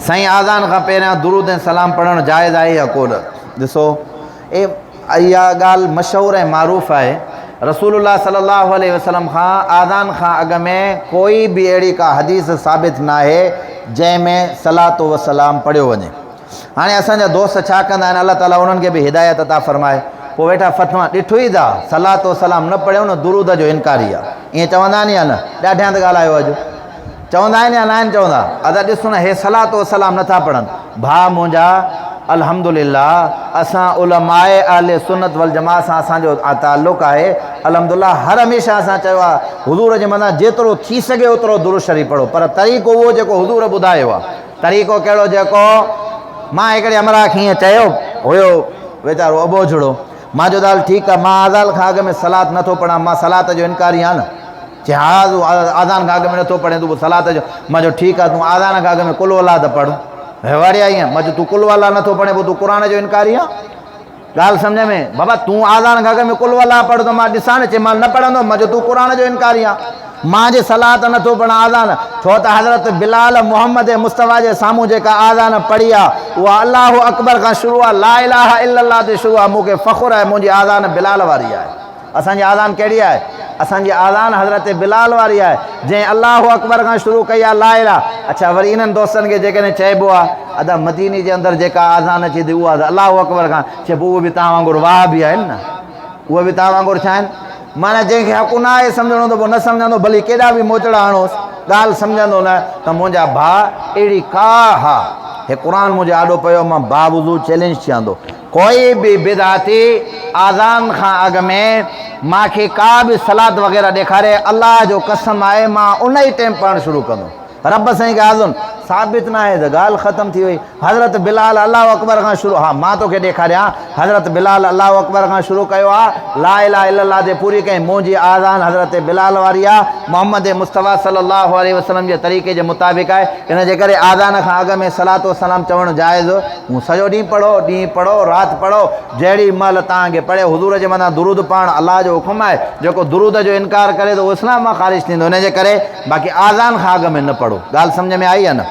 سائين آذان کان پهريان درود ۽ سلام پڙهڻ جائز آهي يا ڪونه؟ ڏسو اها ڳالهه مشهور ۽ معروف آهي رسول الله صلي الله عليه وسلم کان آذان کان اڳ ۾ ڪوئي به اهڙي ڪا حديث ثابت ناهي جنهن ۾ صلات و سلام پڙهيو وڃي. هاڻي اسان جا دوست ڇا ڪندا آهن الله تعالي انهن کي به هدايت عطا فرمائي پوء ويٺا فتويٰ ڏٺو ئي ٿا صلات و سلام نه پڙهيو نه درود جو انڪاري آ ائين چوندا آهن يا نه ڏاڍيان ته ڳالهايو اڄ چوندا آهن يا ناهن چوندا ادا ڏسو نه هي صلات و سلام نٿا پڙهن ڀاء منهنجا الحمدلله اسان علماء اهل سنت والجماعت سان اسان جو تعلق آهي الحمدلله هر هميشه اسان چيو آهي حضور جي مٿان جيترو ٿي سگهي اوترو درود شريف پڙهو پر طريقو اهو جيڪو حضور ٻڌايو آهي طريقو ڪهڙو جيڪو مان هڪڙي همراهه کي ائين چيو هيو ويچارو اٻوجهڙو مان چيو ته هل ٺيڪ آهي مان اذان کان اڳ ۾ صلات نٿو پڙهان مان صلات جو انڪاري آهيان نه چي ها تون اذان کان اڳ ۾ نٿو پڙهين تون پوء صلات جو مان چيو ٺيڪ آهي تون اذان کان اڳ ۾ قل الله ته پڙهه وري ائين مان چيو تون قل الله نٿو پڙهين پوء تون قرآن جو انڪاري آهين ڳالهه سمجهه ۾ بابا تون آذان کان اڳ ۾ قل والله پڙهه ته مان ڏسان نه چي مان نه پڙهندو مان چيو تون قرآن جو انڪاري آن مان جي صلاة ته نٿو پڙهان آذان ڇو ته حضرت بلال محمد مصطفيٰ جي سامهون جيڪا آذان پڙهي آ اها الله اڪبر کان شروع آ لا اله الا الله تي شروع آ مون کي فخر آهي منهنجي آذان بلال واري آهي اسان جي آذان ڪهڙي آهي؟ اسان جي آذان حضرت بلال واري آهي، جنهن الله اڪبر کان شروع ڪئي آهي لا اله. اڇا وري انهن دوستن کي جيڪڏهن چئبو آهي ادا مديني جي اندر جيڪا آذان اچي ٿي اها ته الله اڪبر کان چئبو اهي به توهان وانگر وهابي آهن نه اهي به توهان وانگر ڇا آهن؟ معنيٰ جنهن کي حق نه آهي سمجهڻو ته پوء نه سمجهندو ڀلي ڪيڏا به موچڙا هڻوس ڳالهه سمجهندو نه ته منهنجا ڀاء اهڙي ڪا ها هي قرآن منهنجي آڏو پيو مان باوضو چئلينج ٿي آندو ڪوئي به بدعتي آذان کان اڳ ۾ مان کي ڪا به صلات وغيره ڏيکاري الله جو قسم آهي مان ان ئي ٽيم پڙهڻ شروع ڪندو رب سائين کي آذن ثابت ناهي ته ڳالهه ختم ٿي وئي حضرت بلال الله اڪبر کان شروع ها مان توکي ڏيکاريان حضرت بلال الله اڪبر کان شروع ڪيو آ لا اله الا الله تي پوري ڪئي منهنجي آذان حضرت بلال واري آ محمد مصطفيٰ صلي الله عليه وسلم جي طريقي جي مطابق آهي ان جي ڪري آذان کان اڳ ۾ صلات و سلام چوڻ جائز هو سڄو ڏينهن پڙهو، ڏينهن پڙهو، رات پڙهو، جهڙي مهل توهان کي پڙهي حضور جي مٿان درود پڙهڻ الله جو حڪم آهي، جيڪو درود جو انڪار ڪري ته اهو اسلام مان خارج ٿيندو، ان جي ڪري باقي آذان کان اڳ ۾ نه پڙهو. ڳالهه سمجهه ۾ آئي يا نه؟